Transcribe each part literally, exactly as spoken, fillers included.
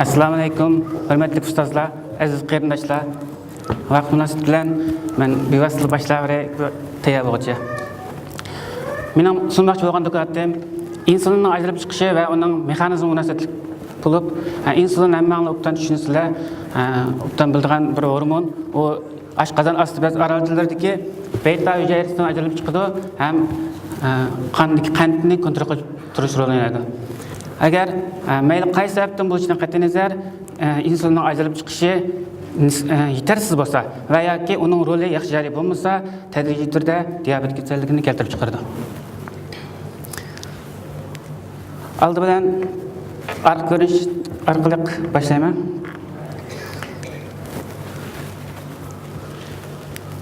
ئەسسالامۇئەلەيكۇم، ھۆرمەتلىك ئۇستازلار، ئەزىز قېرىنداشلار. ۋاقىت مۇناسىۋىتى بىلەن مەن بىۋاسىتە باشلاۋېرەي، بۇ تەييار بولغۇچە. مېنىڭ سۇنماقچى بولغان دوكلاتىم ئىنسۇلىننىڭ ئاجرىلىپ چىقىشى ۋە ئۇنىڭ مېخانىزمىغا مۇناسىۋەتلىك بولۇپ، ھە، ئىنسۇلىن ھەممەڭلار ئوبدان چۈشىنىسىلەر، ھە، ئوبدان بىلىدىغان بىر ھورمون. ئۇ ئاشقازان ئاستى بەز ئارالچىلىرىدىكى بېتا ھۈجەيرىسىدىن ئاجرىلىپ چىقىدۇ ھەم، ئە، قاندىكى قەنتنى كونترول قىلىپ تۇرۇش رولىنى ئوينايدۇ. ئەگەر، ئە، مەيلى قايسى سەۋەبتىن بولۇشىدىن قەتئىينەزەر، ئە، ئىنسۇلىننىڭ ئاجرىلىپ چىقىشى نىس-، ئە، يېتەرسىز بولسا ۋە ياكى ئۇنىڭ رولى ياخشى جارى بولمىسا، تەدرىجىي تۈردە دىيابېت كېسەللىكىنى كەلتۈرۈپ چىقىرىدۇ. ئالدى بىلەن ئارقا كۆرۈنۈش ئارقىلىق باشلايمەن.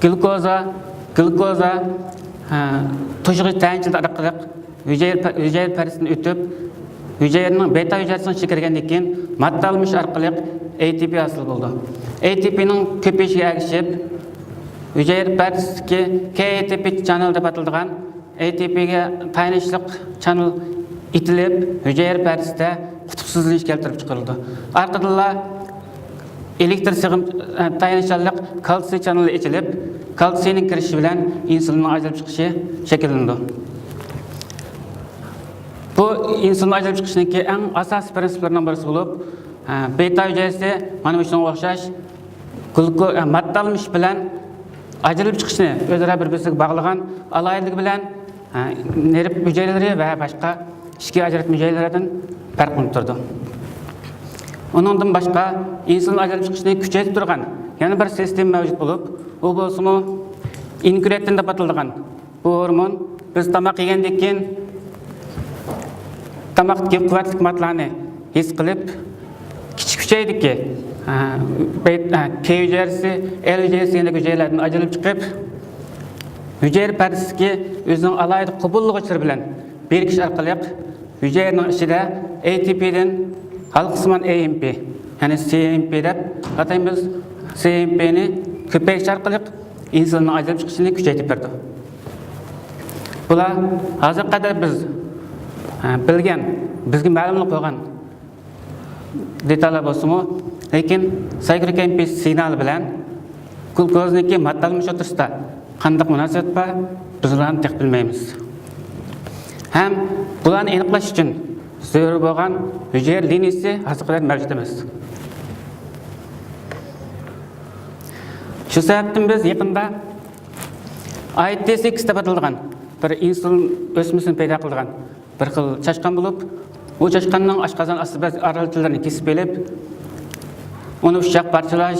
گلۇكوزا، گلۇكوزا، ھە، توشۇغۇچ تەنچىلىرى ئارقىلىق ھۈجەيرە پە-، ھۈجەيرە پەردىسىدىن ئۆتۈپ، ھۈجەيرىنىڭ بېتا ھۈجەيرىسىنىڭ ئىچىگە كىرگەندىن كېيىن، ماددا ئالمىشىش ئارقىلىق ئەي تى پى ھاسىل بولىدۇ. ئەي تى پىنىڭ كۆپىيىشىگە ئەگىشىپ، ھۈجەيرە پەردىسىدىكى كەي ئەي تى پى چانېل دەپ ئاتىلىدىغان ئەي تى پىگە تايىنىشلىق چانېل ئېتىلىپ، ھۈجەيرە پەردىسىدە قۇتۇپسىزلىنىش كەلتۈرۈپ چىقىرىلىدۇ. ئارقىدىنلا ئېلېكتر سىغىم، ئە، تايىنىشچانلىق كالتسىي چانېلى ئېچىلىپ، كالتسىينىڭ كىرىشى بىلەن ئىنسۇلىننىڭ ئاجرىلىپ چىقىشى شەكىللىنىدۇ. بۇ ئىنسۇلىن ئاجرىلىپ چىقىشنىڭكى ئەڭ ئاساسىي پىرىنسىپلىرىنىڭ بىرسى بولۇپ، ئە، بېتا ھۈجەيرىسى مانا مۇشۇنىڭغا ئوخشاش گلۇكو-، ئە، ماددا ئالمىشىش بىلەن ئاجرىلىپ چىقىشنى ئۆزئارا بىر-بىرسىگە باغلىغان ئالاھىدىلىكى بىلەن، ھە، نېرۋا ھۈجەيرىلىرى ۋە باشقا ئىچكى ئاجراتما ھۈجەيرىلەردىن پەرقلىنىپ تۇرىدۇ. ئۇنىڭدىن باشقا، ئىنسۇلىن ئاجرىلىپ چىقىشنى كۈچەيتىپ تۇرغان يەنە بىر سىستېما مەۋجۇت بولۇپ، ئۇ بولسىمۇ ئىنكرېتىن دەپ ئاتىلىدىغان بۇ ھورمون. بىز تاماق يېگەندىن كېيىن تاماقتىكى قۇۋۋەتلىك ماددىلارنى ھېس قىلىپ، كىچىك ئۈچەيدىكى، ھە، بەيت-، ھە، كەي ھۈجەيرىسى، ئېل ھۈجەيرىسى دېگەندەك ھۈجەيرىلەردىن ئاجرىلىپ چىقىپ، ھۈجەيرە پەردىسىدىكى ئۆزىنىڭ ئالاھىدە قوبۇللىغۇچىلىرى بىلەن بىرىكىش ئارقىلىق ھۈجەيرىنىڭ ئىچىدە ئەي تى پىدىن ھالقىسىمان ئەي ئېم پى، يەنى سى ئەي ئېم پى دەپ ئاتايمىز، سى ئەي ئېم پىنى كۆپەيتىش ئارقىلىق ئىنسۇلىننىڭ ئاجرىلىپ چىقىشىنى كۈچەيتىپ بېرىدۇ. بۇلار ھازىرغا قەدەر بىز، ھە، بىلگەن، بىزگە مەلۇملۇق بولغان دېتاللار بولسىمۇ، لېكىن سايكلوكەمپىن سىگنالى بىلەن گلۇكوزنىڭكى ماددا ئالمىشىش ئوتتۇرىسىدا قانداق مۇناسىۋەت بار، بىز ئۇلارنى تېخى بىلمەيمىز. ھەم بۇلارنى ئېنىقلاش ئۈچۈن زۆرۈر بولغان ھۈجەيرە لىنىيىسى ھازىرغا قەدەر مەۋجۇت ئەمەس. شۇ سەۋەبتىن بىز يېقىندا ئاي تى سىكس دەپ ئاتىلىدىغان بىر ئىنسۇلىن ئۆسمىسىنى پەيدا قىلىدىغان بىر خىل چاشقان بولۇپ، ئۇ چاشقاننىڭ ئاشقازان ئاستى بەز ئارالچىلىرىنى كېسىپ ئېلىپ، ئۇنى ئۇششاق پارچىلاش،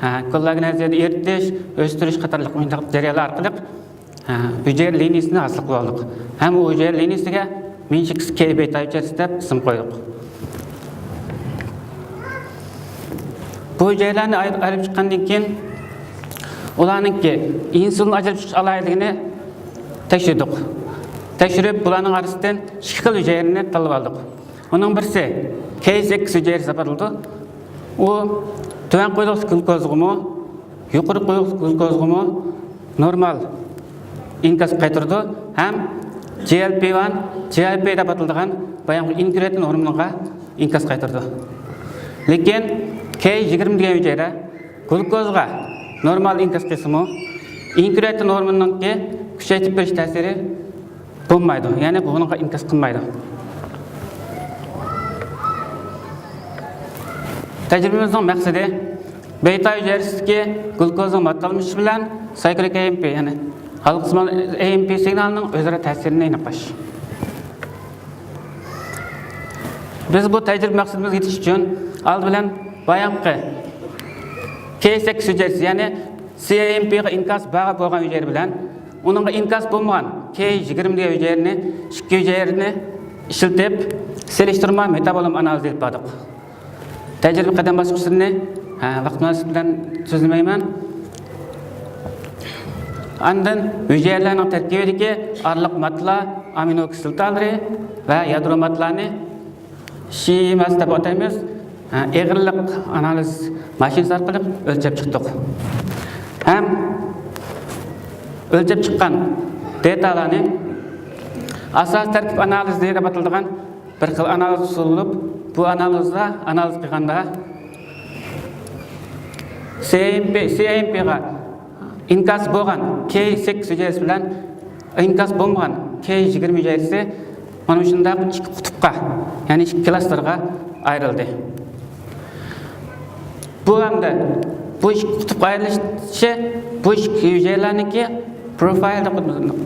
ھە، كوللاگېنىزېدە ئېرىتىش، ئۆستۈرۈش قاتارلىق مۇنداق جەريانلار ئارقىلىق، ھە، ھۈجەيرە لىنىيىسىنى ھاسىل قىلىۋالدۇق. ھەم ئۇ ھۈجەيرە لىنىيىسىگە مېنشىكس كەي بېتا ھۈجەيرىسى دەپ ئىسىم قويدۇق. بۇ ھۈجەيرىلەرنى ئايرىپ، ئايرىپ چىققاندىن كېيىن، ئۇلارنىڭكى ئىنسۇلىن ئاجرىتىش ئالاھىدىلىكىنى تەكشۈردۇق. تەكشۈرۈپ، بۇلارنىڭ ئارىسىدىن ئىككى خىل ھۈجەيرىنى تاللىۋالدۇق. ئۇنىڭ بىرسى كەي سەككىز ھۈجەيرىسى دەپ ئاتىلىدۇ. ئۇ تۆۋەن قويۇقلۇق گلۇكوزىغىمۇ، يۇقىرى قويۇقلۇق گلۇكوزىغىمۇ نورمال ئىنكاس قايتۇرىدۇ ھەم جى ئېل پى ۋان، جى ئېل پى دەپ ئاتىلىدىغان بايامقى ئىنكرېتىن ھورمونىغا ئىنكاس قايتۇرىدۇ. لېكىن كەي يىگىرمە دېگەن ھۈجەيرە گلۇكوزغا نورمال ئىنكاس قىلسىمۇ، ئىنكرېتىن ھورمونىنىڭكى كۈچەيتىپ بېرىش تەسىرى بولمايدۇ، يەنى بۇنىڭغا ئىنكاس قىلمايدۇ. تەجرىبىمىزنىڭ مەقسىتى بېتا ھۈجەيرىسىدىكى گلۇكوزنىڭ ماددا ئالمىشىشى بىلەن سايكلىك ئەي ئېم پى، يەنى ھالقىسىمان ئەي ئېم پى سىگنالىنىڭ ئۆزئارا تەسىرىنى ئېنىقلاش. بىز بۇ تەجرىبە مەقسىتىمىزگە يېتىش ئۈچۈن ئالدى بىلەن بايامقى كەي سەككىز ھۈجەيرىسى، يەنى سى ئەي ئېم پىغا ئىنكاس بار بولغان ھۈجەيرە بىلەن ئۇنىڭغا ئىنكاس بولمىغان كەي يىگىرمە دېگەن ھۈجەيرىنى، ئىككى ھۈجەيرىنى ئىشلىتىپ، سېلىشتۇرما مېتابولىزم ئانالىزى ئېلىپ باردۇق. تەجرىبە قەدەم باسقۇچلىرىنى، ھە، ۋاقىت مۇناسىۋىتى بىلەن سۆزلىمەيمەن. ئاندىن ھۈجەيرىلەرنىڭ تەركىبىدىكى ئارىلىق ماددىلار، ئامىنو كىسلاتالىرى ۋە يادرو ماددىلارنى شىماس دەپ ئاتايمىز. ھە، ئېغىرلىق ئانالىز ماشىنىسى ئارقىلىق ئۆلچەپ چىقتۇق. ھەم ئۆلچەپ چىققان دېتالارنى ئاساسىي تەركىب ئانالىزى دەپ ئاتىلىدىغان بىر خىل ئانالىز ئۇسۇلى بولۇپ، بۇ ئانالىزدا، ئانالىز قىلغاندا، سى ئەي ئېم پى، سى ئەي ئېم پىغا ئىنكاس بولغان كەي سەككىز ھۈجەيرىسى بىلەن ئىنكاس بولمىغان كەي يىگىرمە ھۈجەيرىسى مانا مۇشۇنداق ئىككى قۇتۇپقا، يەنى ئىككى كلاستېرغا ئايرىلدى. بۇ ھەمدە بۇ ئىككى قۇتۇپقا ئايرىلىشى بۇ ئىككى ھۈجەيرىلەرنىڭكى پروفايلدا،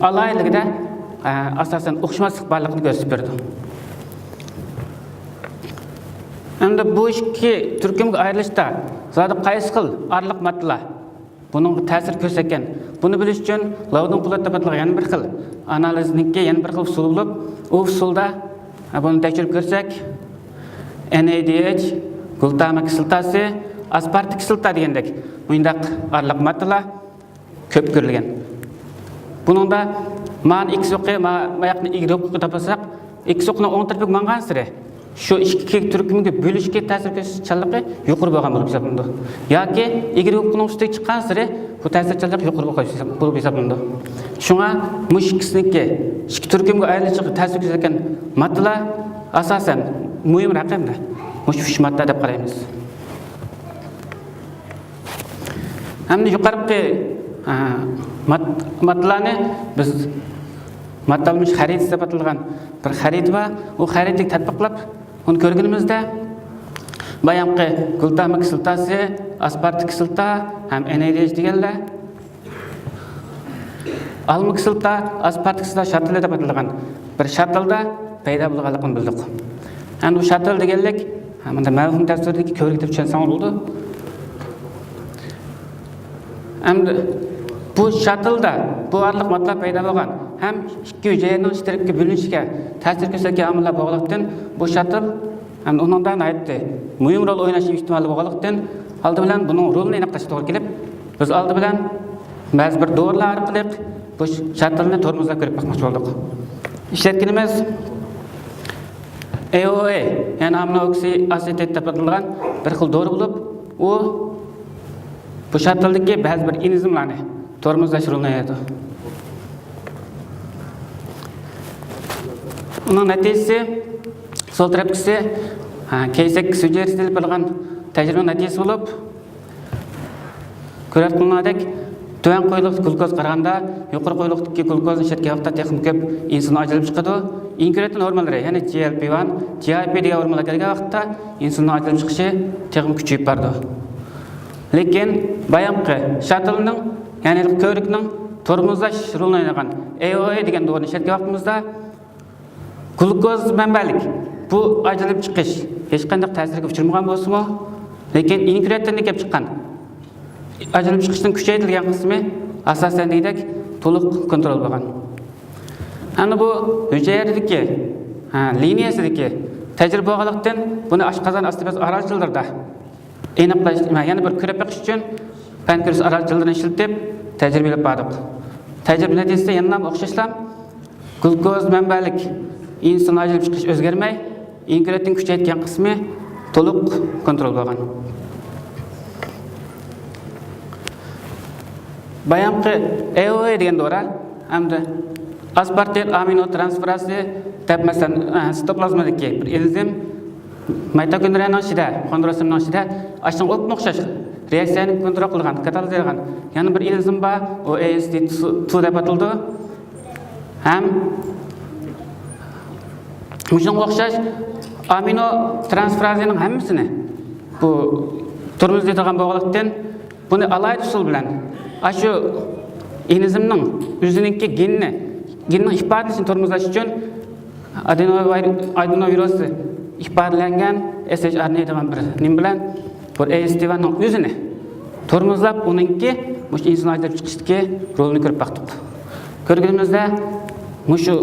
ئالاھىدىلىكىدە، ئە، ئاساسەن ئوخشىماسلىق بارلىقىنى كۆرسىتىپ بېرىدۇ. ئەمدى بۇ ئىككى تۈركۈمگە ئايرىلىشتا زادى قايسى خىل ئارىلىق ماددىلار بۇنىڭغا تەسىر كۆرسەتكەن، بۇنى بىلىش ئۈچۈن لاۋدىن پولات دەپ ئاتالغان يەنە بىر خىل ئانالىزنىڭكى يەنە بىر خىل ئۇسۇلى بولۇپ، ئۇ ئۇسۇلدا، ھە، بۇنى تەكشۈرۈپ كۆرسەك، ئېن ئەي دى ئېيچ، گلۇتامات كىسلىتاسى، ئاسپارتىك كىسلىتا دېگەندەك مۇنداق ئارىلىق ماددىلار كۆپ كۆرۈلگەن. بۇنىڭدا مانى ئىكس ئوقى، ما-، ماياقنى ئىگرېك ئوقى دەپ ئالساق، ئىكس ئوقىنىڭ ئوڭ تەرىپىگە ماڭغانسېرى شۇ ئىككى تۈركۈمگە بۆلۈشكە تەسىر كۆرسىتىشچانلىقى يۇقىرى بولغان بولۇپ ھېسابلىنىدۇ. ياكى ئىگرېك ئوقىنىڭ ئۈستىگە چىققانسېرى بۇ تەسىرچانلىق يۇقىرى بولغان بولۇپ ھېسابلىنىدۇ. شۇڭا مۇشۇ ئىككىسىنىڭكى ئىككى تۈركۈمگە ئايرىلىشىغا تەسىر كۆرسەتكەن ماددىلار ئاساسەن مۇھىم رەقەمدە مۇشۇ ئۈچ ماددا دەپ قارايمىز. ھەمدە يۇقىرىقى، ئە، ماد-، ماددىلارنى بىز ماددا ئالمىشىش خەرىتىسى دەپ ئاتالغان بىر خەرىتە بار. ئۇ خەرىتىگە تەتبىقلاپ، ئۇنى كۆرگىنىمىزدە، بايامقى گلۇتامات كىسلىتاسى، ئاسپارتىك كىسلىتا ھەم ئېن ئەي دى ئېيچ دېگەنلەر ئالما كىسلىتا، ئاسپارتىك كىسلىتا شاتىلى دەپ ئاتىلىدىغان بىر شاتىلدا پەيدا بولغانلىقىنى بىلدۇق. ئەمدى بۇ شاتىل دېگەنلىك، ھە، مۇنداق مەۋھۇم تەسۋىردىكى كۆۋرۈك دەپ چۈشەنسەڭلار بولىدۇ. ئەمدى بۇ شاتىلدا بۇ ئارىلىق ماددىلار پەيدا بولغان ھەم ئىككى ھۈجەيرىنىڭ ئىككى تەرەپكە بۆلۈنۈشىگە تەسىر كۆرسەتكەن ئامىللار بولغانلىقتىن، بۇ شاتىل ھەم ئۇنىڭدا ناھايىتى مۇھىم رول ئويناش ئېھتىمالى بولغانلىقتىن، ئالدى بىلەن بۇنىڭ رولىنى ئېنىقلاشقا توغرا كېلىپ، بىز ئالدى بىلەن بەزى بىر دورىلار ئارقىلىق بۇ شاتىلنى تورمۇزلاپ كۆرۈپ باقماقچى بولدۇق. ئىشلەتكىنىمىز ئەي ئو ئەي، يەنى ئامىنو ئوكسىئاسېتات دەپ ئاتىلىدىغان بىر خىل دورا بولۇپ، ئۇ بۇ شاتىلدىكى بەزى بىر ئېنزىملارنى تورمۇزلاش رولىنى ئوينايدۇ. ئۇنىڭ نەتىجىسى، سول تەرەپكىسى، ھە، كەي سەككىز ھۈجەيرىسى ئېلىپ بېرىلغان تەجرىبىنىڭ نەتىجىسى بولۇپ، كۆرۈۋاتقىنىڭلاردەك، تۆۋەن قويۇقلۇقتىكى گلۇكوزغا قارىغاندا، يۇقىرى قويۇقلۇقتىكى گلۇكوزنى ئىشلەتكەن ۋاقىتتا تېخىمۇ كۆپ ئىنسۇلىن ئاجرىلىپ چىقىدۇ. ئىنكرېتىن ھورمونلىرى، يەنى جى ئېل پى ۋان، جى ئاي پى دېگەن ھورمونلار كەلگەن ۋاقىتتا ئىنسۇلىننىڭ ئاجرىلىپ چىقىشى تېخىمۇ كۈچىيىپ بارىدۇ. لېكىن بايامقى شاتىلنىڭ، يەنى كۆۋرۈكنىڭ تورمۇزلاش رولىنى ئوينىغان ئەي ئو ئەي دېگەن دورىنى ئىشلەتكەن ۋاقتىمىزدا، گلۇكوز مەنبەلىك بۇ ئاجرىلىپ چىقىش ھېچقانداق تەسىرگە ئۇچرىمىغان بولسىمۇ، لېكىن ئىنكرېتىندىن كېلىپ چىققان ئاجرىلىپ چىقىشنىڭ كۈچەيتىلگەن قىسمى ئاساسەن دېگۈدەك تولۇق كونترول بولغان. ئەمدى بۇ ھۈجەيرىدىكى، ھە، لىنىيەسىدىكى تەجرىبە بولغانلىقتىن، بۇنى ئاشقازان ئاستى بەزى ئاراچىلىرىدا ئېنىقلاش، يەنە بىر كۆرۈپ بېقىش ئۈچۈن پەنكرېس ئاراچىلىرىنى ئىشلىتىپ تەجرىبە ئېلىپ باردۇق. تەجرىبە نەتىجىسىدە يەنىلا ئوخشاشلا گلۇكوز مەنبەلىك ئىنسۇلىن ئاجرىلىپ چىقىش ئۆزگەرمەي، ئىنكرېتىن كۈچەيتكەن قىسمى تولۇق كونترول بولغان. بايامقى ئەي ئو ئەي دېگەن دورا ئەمدى ئاسپارتىل ئامىنو ترانسفېرازى دەپ، مەسىلەن، ئە، سىتوپلازمىدىكى بىر ئېنزىم مىتوكوندرىيەنىڭ ئىچىدە، خوندروسىننىڭ ئىچىدە ئاشۇنىڭغا ئوپمۇ ئوخشاش رېئاكسىيەنى كونترول قىلىدىغان، كاتالىز قىلىدىغان يەنە بىر ئېنزىم بار، ئۇ ئەي ئېس تى تو دەپ ئاتىلىدۇ. ھەم مۇشۇنىڭغا ئوخشاش ئامىنو ترانسفېرازىنىڭ ھەممىسىنى بۇ تورمۇزلايدىغان بولغانلىقتىن، بۇنى ئالاھىدە ئۇسۇل بىلەن ئاشۇ ئېنزىمنىڭ ئۆزىنىڭكى گېنىنى، گېننىڭ ئىپادىلىشىنى تورمۇزلاش ئۈچۈن ئادېنوۋىر-، ئادېنوۋىرۇسى ئىپادىلەنگەن ئېس ئېچ ئار ئېن ئەي دېگەن بىر نېمە بىلەن بىر ئەي ئېس تى ۋاننىڭ ئۆزىنى تورمۇزلاپ، ئۇنىڭكى مۇشۇ ئىنسۇلىن ئاجرىلىپ چىقىشتىكى رولىنى كۆرۈپ باقتۇق. كۆرگىنىمىزدە، مۇشۇ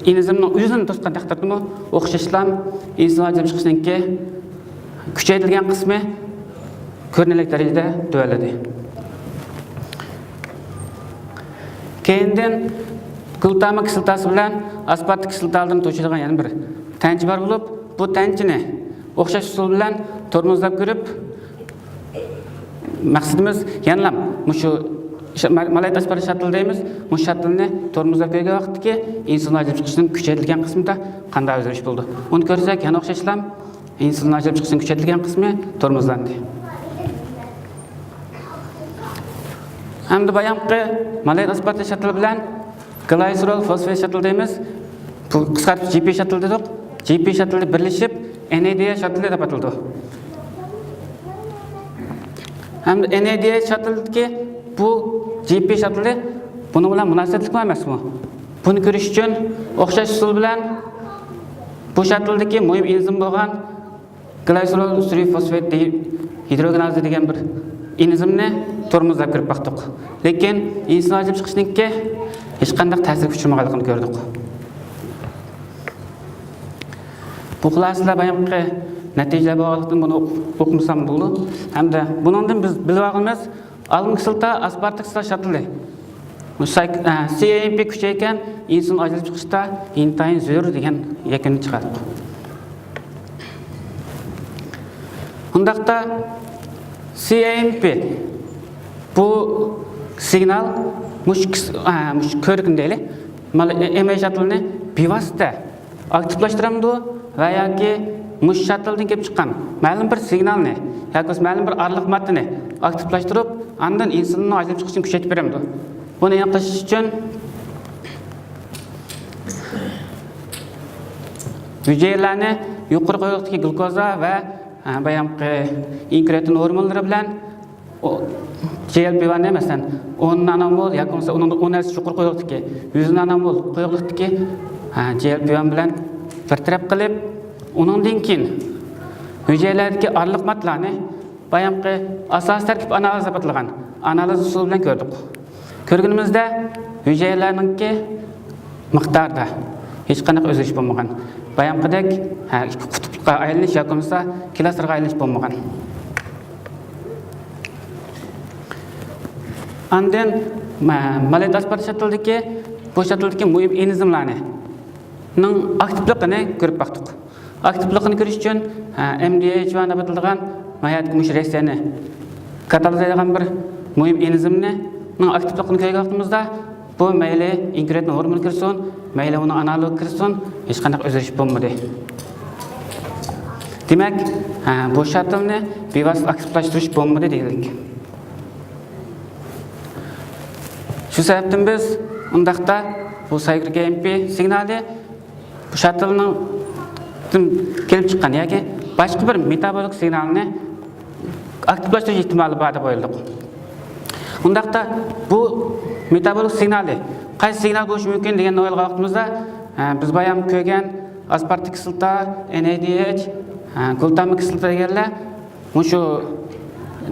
ئېنزىمنىڭ ئۆزىنى توسقان تەقدىردىمۇ ئوخشاشلا ئىنسۇلىن ئاجرىلىپ چىقىشنىڭكى كۈچەيتىلگەن قىسمى كۆرۈنەرلىك دەرىجىدە تۆۋەنلىدى. كېيىندىن گلۇتامات كىسلىتاسى بىلەن ئاسپارتىك كىسلىتالىرىنى توشۇيدىغان يەنە بىر تەنچە بار بولۇپ، بۇ تەنچىنى ئوخشاش ئۇسۇل بىلەن تورمۇزلاپ كۆرۈپ، مەقسىتىمىز يەنىلا مۇشۇ ش-، ما-، مالايت ئاسپارتام شاتىلى دەيمىز، مۇشۇ شاتىلنى تورمۇزلاپ كۆرگەن ۋاقىتتىكى ئىنسۇلىن ئاجرىلىپ چىقىشنىڭ كۈچەيتىلگەن قىسمىدا قانداق ئۆزگىرىش بولىدۇ. ئۇنى كۆرسەك يەنە ئوخشاشلا ئىنسۇلىن ئاجرىلىپ چىقىشنىڭ كۈچەيتىلگەن قىسمى تورمۇزلاندى. ھەمدە بايامقى مالېيت ئاسپارتات شاتىلى بىلەن گلايسېرول فوسفېت شاتىلى دەيمىز. بۇ قىسقارتىپ جى پى شاتىلى دېدۇق. جى پى شاتىلى بىرلىشىپ، ئېن ئەي دى ئەيچ شاتىلى دەپ ئاتىلىدۇ. ھەمدە ئېن ئەي دى ئەيچ شاتىلىدىكى بۇ جى پى شاتىلى بۇنىڭ بىلەن مۇناسىۋەتلىكمۇ ئەمەسمۇ؟ بۇنى كۆرۈش ئۈچۈن ئوخشاش ئۇسۇل بىلەن بۇ شاتىلىدىكى مۇھىم ئېنزىم بولغان گلايسېرول سۈرى فوسفېت دېگەن، ھىدروگېنازى دېگەن بىر ئېنزىمنى تورمۇزلاپ كۆرۈپ باقتۇق. لېكىن ئىنسۇلىن ئاجرىلىپ چىقىشنىڭكى ھېچقانداق تەسىرگە ئۇچرىمىغانلىقىنى كۆردۇق. بۇ خۇلاسىلەر بايامقى نەتىجىلەر بولغانلىقتىن، بۇنى ئوق-، ئوقۇمىسام بولىدۇ. ھەمدە بۇنىڭدىن بىز بىلىۋالغىنىمىز، ئالما كىسلىتا، ئاسپارتىك كىسلىتا شاتىلى، سايك-، ئە، سى ئەي ئېم پى كۈچەيگەن ئىنسۇلىن ئاجرىلىپ چىقىشتا ئىنتايىن زۆرۈر دېگەن يەكۈننى چىقاردۇق. ئۇنداقتا سى ئەي ئېم پى بۇ سىگنال مۇشۇ كىس-، ئە، مۇشۇ كۆرۈكنى دەيلى، مانا، ئەمەي شاتىلىنى بىۋاسىتە ئاكتىپلاشتۇرامدۇ ۋە ياكى مۇشۇ شاتىلدىن كېلىپ چىققان مەلۇم بىر سىگنالنى ياكى بولمىسا مەلۇم بىر ئارىلىق ماددىنى ئاكتىپلاشتۇرۇپ، ئاندىن ئىنسۇلىننىڭ ئاجرىلىپ چىقىشىنى كۈچەيتىپ بېرەمدۇ؟ بۇنى ئېنىقلاش ئۈچۈن ھۈجەيرىلەرنى يۇقىرى قويۇقلۇقتىكى گلۇكوزا ۋە، ئە، بايامقى ئىنكرېتىن ھورمونلىرى بىلەن ئۇ، جى ئېل پى ۋاننى، مەسىلەن، ئون نانومول ياكى بولمىسا ئۇنىڭدىن ئون ھەسسە يۇقىرى قويۇقلۇقتىكى، يۈز نانومول قويۇقلۇقتىكى، ھە، جى ئېل پى ۋان بىلەن بىر تەرەپ قىلىپ، ئۇنىڭدىن كېيىن ھۈجەيرىلەردىكى ئارىلىق ماددىلارنى بايامقى ئاساسىي تەركىب ئانالىز دەپ ئاتالغان ئانالىز ئۇسۇلى بىلەن كۆردۇق. كۆرگىنىمىزدە، ھۈجەيرىلەرنىڭكى مىقدارىدا ھېچقانداق ئۆزگىرىش بولمىغان. بايامقىدەك، ھە، ئىككى قۇتۇپلۇققا ئايلىنىش ياكى بولمىسا كىلاستېرغا ئايلىنىش بولمىغان. ئاندىن، مە-، مالېيت ئاسپارتات شاتىلىدىكى، بۇ شاتىلدىكى مۇھىم ئېنزىملارنىڭ ئاكتىپلىقىنى كۆرۈپ باقتۇق. ئاكتىپلىقىنى كۆرۈش ئۈچۈن، ئە، ئېم دى ئېيچ ۋان دەپ ئاتىلىدىغان ناھايىتى مۇشۇ رېئاكسىيەنى كاتالىزايدىغان بىر مۇھىم ئېنزىمنىڭ ئاكتىپلىقىنى كۆرگەن ۋاقتىمىزدا، بۇ مەيلى ئىنكرېتىن ھورمونى كىرسۇن، مەيلى ئۇنىڭ ئانالوگى كىرسۇن، ھېچقانداق ئۆزگىرىش بولمىدى. دېمەك، ھە، بۇ شاتىلنى بىۋاسىتە ئاكتىپلاشتۇرۇش بولمىدى دېگۈدەك. شۇ سەۋەبتىن بىز ئۇنداقتا بۇ سايكلىك ئېم پى سىگنالى بۇ شاتىلنىڭ كېلىپ چىققان ياكى باشقا بىر مېتابولىك سىگنالنى ئاكتىپلاشتۇرۇش ئېھتىمالى بار دەپ ئويلىدۇق. ئۇنداقتا بۇ مېتابولىك سىگنالى قايسى سىگنال بولۇشى مۇمكىن دېگەننى ئويلىغان ۋاقتىمىزدا، ئە، بىز بايام كۆرگەن ئاسپارتىك كىسلىتا، ئېن ئەي دى ئېيچ، ئە، گلۇتامىك كىسلىتا دېگەنلەر مۇشۇ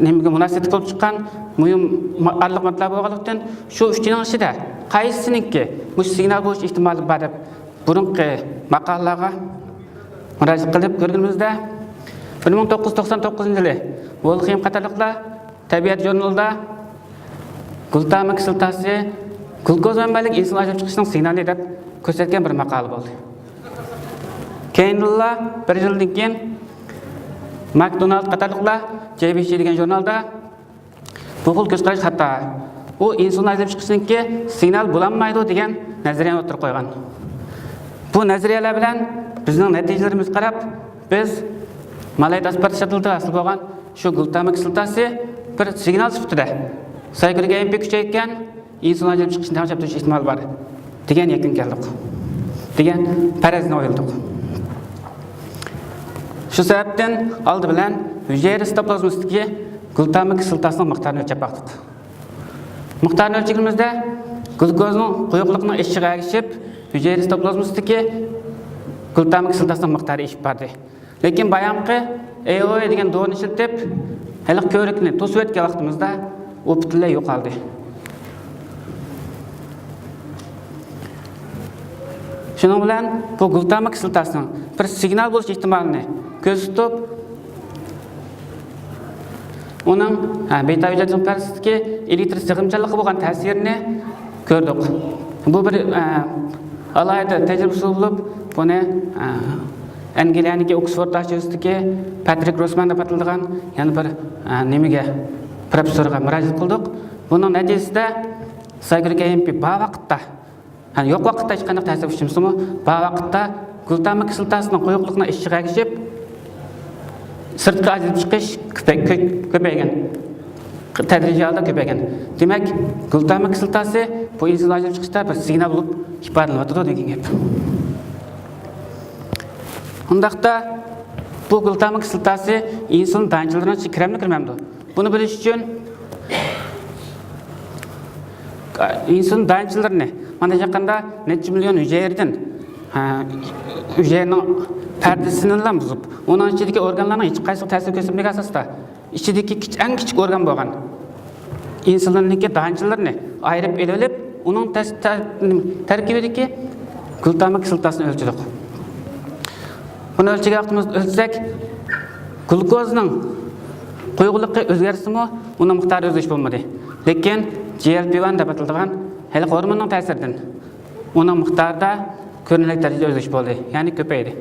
نېمىگە مۇناسىۋەتلىك بولۇپ چىققان مۇھىم ما-، ئارىلىق ماددىلار بولغانلىقتىن، شۇ ئۈچىنىڭ ئىچىدە قايسىسىنىڭكى مۇشۇ سىگنال بولۇش ئېھتىمالى بار دەپ بۇرۇنقى ماقالىلارغا مۇراجىئەت قىلىپ كۆرگىنىمىزدە، بىر مىڭ توققۇز يۈز توقسان توققۇزىنچى يىلى ۋولخېم قاتارلىقلار تەبىئەت ژۇرنىلىدا گلۇتامىك كىسلىتاسى گلۇكوز مەنبەلىك ئىنسۇلىن ئاجرىلىپ چىقىشنىڭ سىگنالى دەپ كۆرسەتكەن بىر ماقالە بولدى. كېيىندىنلا بىر يىلدىن كېيىن ماكدونالد قاتارلىقلار جەي بى سى دېگەن ژۇرنالدا بۇ خىل كۆز قاراش خاتا، ئۇ ئىنسۇلىن ئاجرىلىپ چىقىشنىڭكى سىگنال بولالمايدۇ دېگەن نەزەرىيەنى ئوتتۇرىغا قويغان. بۇ نەزەرىيەلەر بىلەن بىزنىڭ نەتىجىلىرىمىزگە قاراپ، بىز مالايىت ئاسپارتات شاتىلىدا ھاسىل بولغان شۇ گلۇتامىك كىسلىتاسى بىر سىگنال سۈپىتىدە سايكلىك ئېم پى كۈچەيتكەن، ئىنسۇلىن ئاجرىلىپ چىقىشنى تەڭشەپ تۇرۇش ئېھتىمالى بار دېگەن يەكۈنگە كەلدۇق، دېگەن پەرەزنى ئويلىدۇق. شۇ سەۋەبتىن ئالدى بىلەن ھۈجەيرە سىتوپلازمىسىدىكى گلۇتامىك كىسلىتاسىنىڭ مىقدارىنى ئۆلچەپ باقتۇق. مىقدارىنى ئۆلچىگىنىمىزدە، گلۇكوزنىڭ قويۇقلۇقىنىڭ ئېشىشىغا ئەگىشىپ، ھۈجەيرە سىتوپلازمىسىدىكى گلۇتامىك كىسلىتاسىنىڭ مىقدارى ئېشىپ باردى. لېكىن بايامقى ئېي ئو ئېي دېگەن دورىنى ئىشلىتىپ، ھېلىقى كۆۋرۈكنى توسۇۋەتكەن ۋاقتىمىزدا، ئۇ پۈتۈنلەي يوقالدى. شۇنىڭ بىلەن بۇ گلۇتامىك كىسلىتاسىنىڭ بىر سىگنال بولۇش ئېھتىمالىنى كۆزدە تۇتۇپ، ئۇنىڭ، ھە، بىتا ھۈجەيرىنىڭ پەرىسىدىكى ئېلېكتر سىغىمچانلىققا بولغان تەسىرىنى كۆردۇق. بۇ بىر، ئە، ئالاھىدە تەجرىبە ئۇسۇلى بولۇپ، بۇنى، ئە، ئەنگلىيەنىڭكى ئوكسفورد ئاشۇرىسىدىكى پاترىك روسمان دەپ ئاتىلىدىغان يەنە بىر، ئە، نېمىگە، پروفېسسورغا مۇراجىئەت قىلدۇق. بۇنىڭ نەتىجىسىدە سايكلىك ئېم پى بار ۋاقىتتا، يەنى يوق ۋاقىتتا ھېچقانداق تەسىر ئۇچرىمىسىمۇ، بار ۋاقىتتا گلۇتامىك كىسلىتاسىنىڭ قويۇقلۇقىنىڭ ئېشىشىغا ئەگىشىپ، سىرتقا ئاجرىلىپ چىقىش كۆپەي-، كۆ-، كۆپەيگەن. تەدرىجىي ھالدا كۆپەيگەن. دېمەك، گلۇتامات كىسلاتاسى بۇ ئىنسۇلىن ئاجرىلىپ چىقىشتا بىر سىگنال بولۇپ ئىپادىلىنىۋاتىدۇ دېگەن گەپ. ئۇنداقتا بۇ گلۇتامات كىسلاتاسى ئىنسۇلىن دانىچىلىرىنىڭ ئىچىگە كىرەمدۇ، كىرمەمدۇ؟ بۇنى بىلىش ئۈچۈن ئىنسۇلىن دانىچىلىرىنى، مانا، يېقىندا نەچچە مىليون ھۈجەيرىدىن، ھە، ھۈجەيرىنىڭ پەردىسىنىلا بۇزۇپ، ئۇنىڭ ئىچىدىكى ئورگانلارنىڭ ھېچقايسىغا تەسىر كۆرسەتمىگەن ئاساستا، ئىچىدىكى كىچ-، ئەڭ كىچىك ئورگان بولغان ئىنسۇلىننىڭكى دانىچىلىرىنى ئايرىپ ئېلىۋېلىپ، ئۇنىڭ تەس-، تە-، تەركىبىدىكى گلۇتامات كىسلاتاسىنى ئۆلچىدۇق. بۇنى ئۆلچىگەن ۋاقتىمىزدا ئۆلچىسەك، گلۇكوزنىڭ قويۇقلۇقى ئۆزگەرسىمۇ، ئۇنىڭ مىقدارىدا ئۆزگىرىش بولمىدى. لېكىن جى ئېل پى ۋان دەپ ئاتىلىدىغان ھېلىقى ھورموننىڭ تەسىرىدىن ئۇنىڭ مىقدارىدا كۆرۈنەرلىك دەرىجىدە ئۆزگىرىش بولدى، يەنى كۆپەيدى.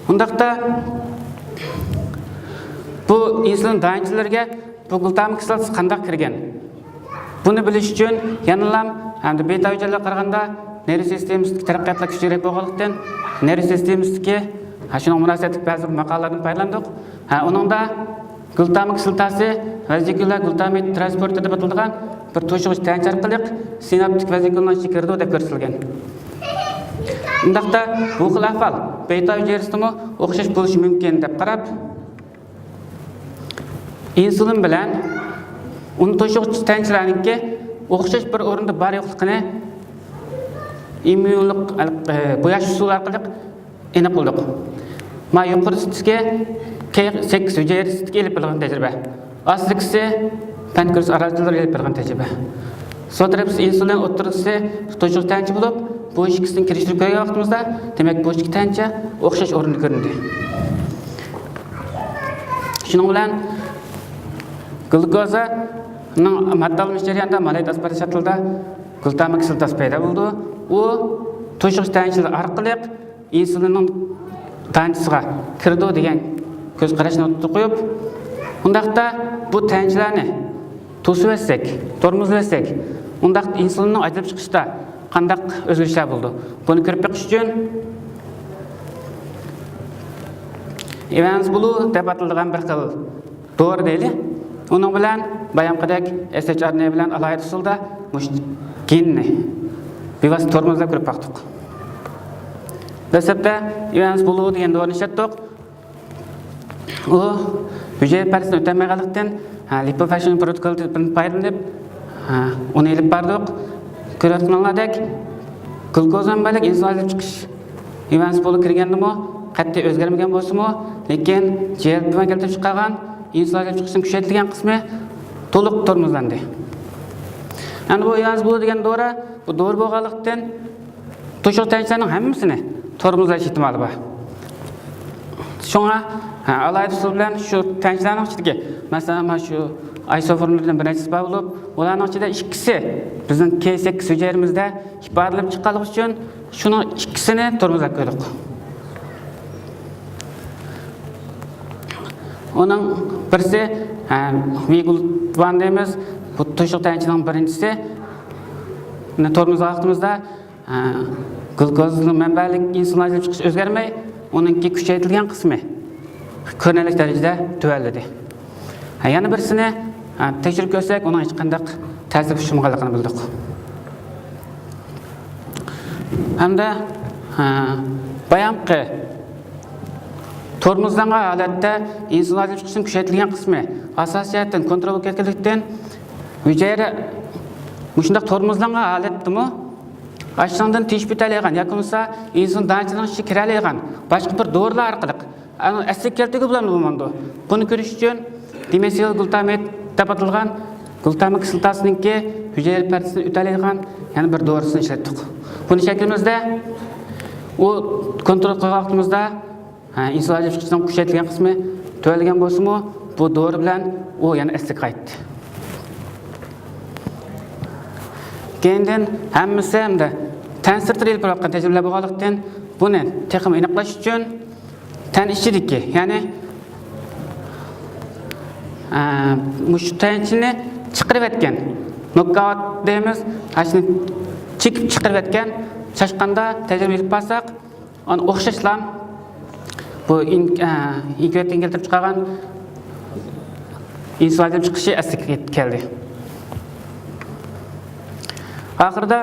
ئۇنداقتا بۇ ئىنسۇلىن دانىچىلىرىگە بۇ گلۇتامات كىسلاتاسى قانداق كىرگەن؟ بۇنى بىلىش ئۈچۈن يەنىلا ھەمدە بېتا ھۈجەيرىلەرگە قارىغاندا نېرۋا سىستېمىسىدىكى تەرەققىياتلار كۈچلۈكرەك بولغانلىقتىن، نېرۋا سىستېمىسىدىكى، ھە، شۇنىڭغا مۇناسىۋەتلىك بەزى ماقالىلەردىن پايدىلاندۇق. ھە، ئۇنىڭدا گلۇتامات كىسلاتاسى ۋەزىكۇلار گلۇتامات ترانسپورتېر دەپ ئاتىلىدىغان بىر توشۇغۇچ تەنچە ئارقىلىق سىناپتىك ۋەزىكۇلنىڭ ئىچىگە كىرىدۇ دەپ كۆرسىتىلگەن. ئۇنداقتا بۇ خىل ئەھۋال بېتا ھۈجەيرىسىدىمۇ ئوخشاش بولۇشى مۇمكىن دەپ قاراپ، ئىنسۇلىن بىلەن ئۇنى توشۇغۇچ تەنچىلەرنىڭكى ئوخشاش بىر ئورۇندا بار يوقلۇقىنى ئىممۇنلۇق، ئە، بوياش ئۇسۇلى ئارقىلىق ئېنىقلىدۇق. ما يۇقىرىسىدىكى كەي سەككىز ھۈجەيرىسىدىكى ئېلىپ بېرىلغان تەجرىبە. ئاستىدىكىسى پانكرېئاس ئارالچىلىرى ئېلىپ بېرىلغان تەجرىبە. سول تەرەپتىكىسى ئىنسۇلىن، ئوتتۇرىدىكىسى توشۇغۇچ تەنچە بولۇپ، بۇ ئىككىسىنى كىرىشتۈرۈپ كۆرگەن ۋاقتىمىزدا، دېمەك، بۇ ئىككى تەنچە ئوخشاش ئورۇندا كۆرۈندى. شۇنىڭ بىلەن گلۇكوزانىڭ ماددا ئالمىشىش جەريانىدا مالايىت ئاسپارتام شاتلىدا گلۇتامات كىسلاتاسى پەيدا بولىدۇ. ئۇ توشۇغۇچ تەنچىلەر ئارقىلىق ئىنسۇلىننىڭ دانىسىغا كىرىدۇ دېگەن كۆز قاراشنى ئوتتۇرىغا قويۇپ، ئۇنداقتا بۇ تەنچىلەرنى توسۇۋەتسەك، تورمۇزلىۋەتسەك، ئۇنداقتا ئىنسۇلىننىڭ ئاجرىلىپ چىقىشتا قانداق ئۆزگىرىشلەر بولىدۇ؟ بۇنى كۆرۈپ بېقىش ئۈچۈن ئىۋانس بلۇ دەپ ئاتىلىدىغان بىر خىل دورا دەيلى. ئۇنىڭ بىلەن بايامقىدەك ئېس ئېچ ئار ئېن ئەي بىلەن ئالاھىدە ئۇسۇلدا مۇشۇ گېننى بىۋاسىتە تورمۇزلاپ كۆرۈپ باقتۇق. دەسلەپتە ئىۋانس بلۇ دېگەن دورىنى ئىشلەتتۇق. ئۇ ھۈجەيرە پەردىسىدىن ئۆتەلمەيدىغانلىقتىن، ھە، لىپوفاكشن پروتوكولىدىن پايدىلىنىپ، ھە، ئۇنى ئېلىپ باردۇق. كۆرۈۋاتقىنىڭلاردەك، گلۇكوزا مەنبەلىك ئىنسۇلىن ئاجرىلىپ چىقىش ئىۋانس بلۇ كىرگەندىمۇ قەتئىي ئۆزگەرمىگەن بولسىمۇ، لېكىن جى ئېل پى ۋان كەلتۈرۈپ چىقارغان ئىنسۇلىن ئاجرىلىپ چىقىشنىڭ كۈچەيتىلگەن قىسمى تولۇق تورمۇزلاندى. ئەمدى بۇ ئىۋانس بلۇ دېگەن دورا، بۇ دورا بولغانلىقتىن، توشۇغۇچ تەنچىلەرنىڭ ھەممىسىنى تورمۇزلاش ئېھتىمالى بار. شۇڭا، ھە، ئالاھىدە ئۇسۇل بىلەن شۇ تەنچىلەرنىڭ ئىچىدىكى، مەسىلەن، مانا شۇ ئايسوفورملىرىدىن بىر نەچچىسى بار بولۇپ، ئۇلارنىڭ ئىچىدە ئىككىسى بىزنىڭ كەي سەككىز ھۈجەيرىمىزدە ئىپادىلىنىپ چىققانلىقى ئۈچۈن شۇنىڭ ئىككىسىنى تورمۇزلاپ قويدۇق. ئۇنىڭ بىرسى، ھە، ۋى گلۇتان دەيمىز، بۇ توشۇغۇچ تەنچىنىڭ بىرىنچىسى تورمۇزلىغان ۋاقتىمىزدا، ھە، گلۇكوزىنىڭ مەنبەلىك ئىنسۇلىن ئاجرىلىپ چىقىشى ئۆزگەرمەي، ئۇنىڭكى كۈچەيتىلگەن قىسمى كۆرۈنەرلىك دەرىجىدە تۆۋەنلىدى. ھە، يەنە بىرسىنى، ھە، تەكشۈرۈپ كۆرسەك، ئۇنىڭ ھېچقانداق تەسىر ئۇچرىمىغانلىقىنى بىلدۇق. ھەمدە، ھە، بايامقى تورمۇزلانغان ھالەتتە ئىنسۇلىن ئاجرىلىپ چىقىشنىڭ كۈچەيتىلگەن قىسمى ئاساسىي جەھەتتىن كونترول بولۇپ كەتكەنلىكتىن، ھۈجەيرە مۇشۇنداق تورمۇزلانغان ھالەتتىمۇ ئاشۇنىڭدىن تىنچىپ ئۆتەلەيدىغان ياكى بولمىسا ئىنسۇلىن دانىچىنىڭ ئىچىگە كىرەلەيدىغان باشقا بىر دورىلار ئارقىلىق ئەسلىگە كەلتۈرگىلى بولامدۇ، بولمامدۇ؟ بۇنى كۆرۈش ئۈچۈن دىمېتىل گلۇتامات دەپ ئاتالغان گلۇتامات كىسلاتاسىنىڭكى ھۈجەيرە پەردىسىدىن ئۆتەلەيدىغان يەنە بىر دورىسىنى ئىشلەتتۇق. بۇنى شەكلىمىزدە ئۇ كونترول قىلغان ۋاقتىمىزدا، ھە، ئىنسۇلىن ئاجرىلىپ چىقىشنىڭ كۈچەيتىلگەن قىسمى تۆۋەنلىگەن بولسىمۇ، بۇ دورا بىلەن ئۇ يەنە ئەسلىگە قايتتى. كېيىندىن ھەممىسى ھەمدە تەن سىرتىدا ئېلىپ بېرىلىۋاتقان تەجرىبىلەر بولغانلىقتىن، بۇنى تېخىمۇ ئېنىقلاش ئۈچۈن تەن ئىچىدىكى، يەنى، ئە، مۇشۇ تەنچىنى چىقىرىۋەتكەن، نوكئاۋت دەيمىز، ئاشۇنى چېكىپ چىقىرىۋەتكەن چاشقاندا تەجرىبە ئېلىپ بارساق، ئانا ئوخشاشلا بۇ ئىن-، ئە، ئىنكۇباتوردىن كەلتۈرۈپ چىقارغان ئىنسۇلىن ئايرىلىپ چىقىشى ئەسلىگە كەلدى. ئاخىرىدا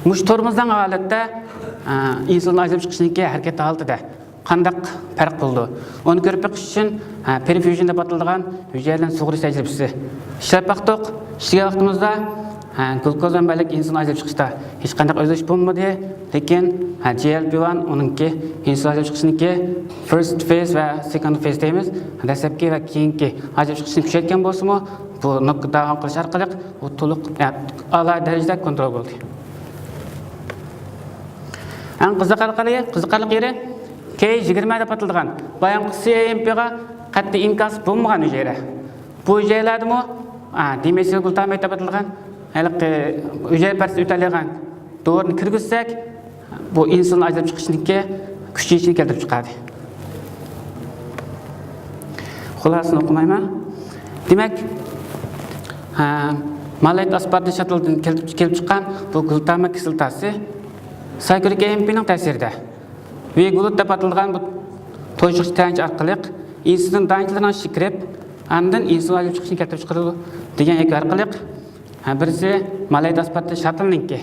مۇشۇ تورمۇزلانغان ھالەتتە، ئە، ئىنسۇلىن ئايرىلىپ چىقىشنىڭكى ھەرىكەت ھالىتىدە قانداق پەرق بولىدۇ؟ ئۇنى كۆرۈپ بېقىش ئۈچۈن، ھە، پېرفيۇژن دەپ ئاتىلىدىغان ھۈجەيرىلەرنى سۇغۇرۇش تەجرىبىسى ئىشلەپ باقتۇق. ئىشلىگەن ۋاقتىمىزدا، ھە، گلۇكوز مەنبەلىك ئىنسۇلىن ئايرىلىپ چىقىشتا ھېچقانداق ئۆزگىرىش بولمىدى. لېكىن، ھە، جى ئېل پى ۋان ئۇنىڭكى ئىنسۇلىن ئايرىلىپ چىقىشنىڭكى فىرست فېز ۋە سېكوند فېز دەيمىز. دەسلەپكى ۋە كېيىنكى ئايرىلىپ چىقىشنى كۈچەيتكەن بولسىمۇ، بۇ نوكداۋن قىلىش ئارقىلىق ئۇ تولۇق، يا، ئالاھىدە دەرىجىدە كونترول بولدى. ئەڭ قىزىقارلىق، قىزىقارلىق يېرى، كەي يىگىرمە دەپ ئاتىلىدىغان بايامقى سى ئېم پىغا قەتئىي ئىنكاس بولمىغان ھۈجەيرە. بۇ ھۈجەيرىلەردىمۇ، ئا، دىمېتىلگلۇتامات دەپ ئاتىلىدىغان ھېلىقى ھۈجەيرە پەردىسى ئۆتەلەيدىغان دورىنى كىرگۈزسەك، بۇ ئىنسۇلىن ئايرىلىپ چىقىشنىڭكى كۈچىيىشىنى كەلتۈرۈپ چىقاردى. خۇلاسىنى ئوقۇمايمەن. دېمەك، ھە، مالايت ئاسپارتام شاتىلدىن كېلىپ، كېلىپ چىققان بۇ گلۇتامات كىسلاتاسى سايكلىك ئېم پىنىڭ تەسىرىدە ۋېگلۇت دەپ ئاتىلىدىغان بۇ توشۇقچە تەنچە ئارقىلىق ئىنسۇلىن دانچىلىرىنىڭ ئىچىگە كىرىپ، ئاندىن ئىنسۇلىن ئايرىلىپ چىقىشنى كەلتۈرۈپ چىقىرىدۇ دېگەن يەكۈن ئارقىلىق، ھە، بىرسى مالايت ئاسپارتام شاتىلنىڭكى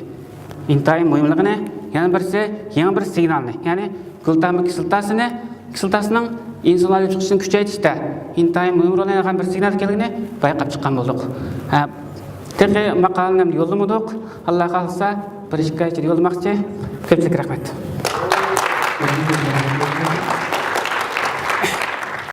ئىنتايىن مۇھىملىقىنى، يەنە بىرسى يېڭى بىر سىگنالنى، يەنى گلۇتامات كىسلاتاسىنى، كىسلاتاسىنىڭ ئىنسۇلىن ئايرىلىپ چىقىشىنى كۈچەيتىشتە ئىنتايىن مۇھىم رول ئوينايدىغان بىر سىگنال ئىكەنلىكىنى بايقاپ چىققان بولدۇق. ھە، تېخى ماقالىنى يوللىمىدۇق. ئاللا خالىسا، بىر ئىككى ئاي ئىچىدە يوللىماقچى. كۆپچىلىككە رەھمەت.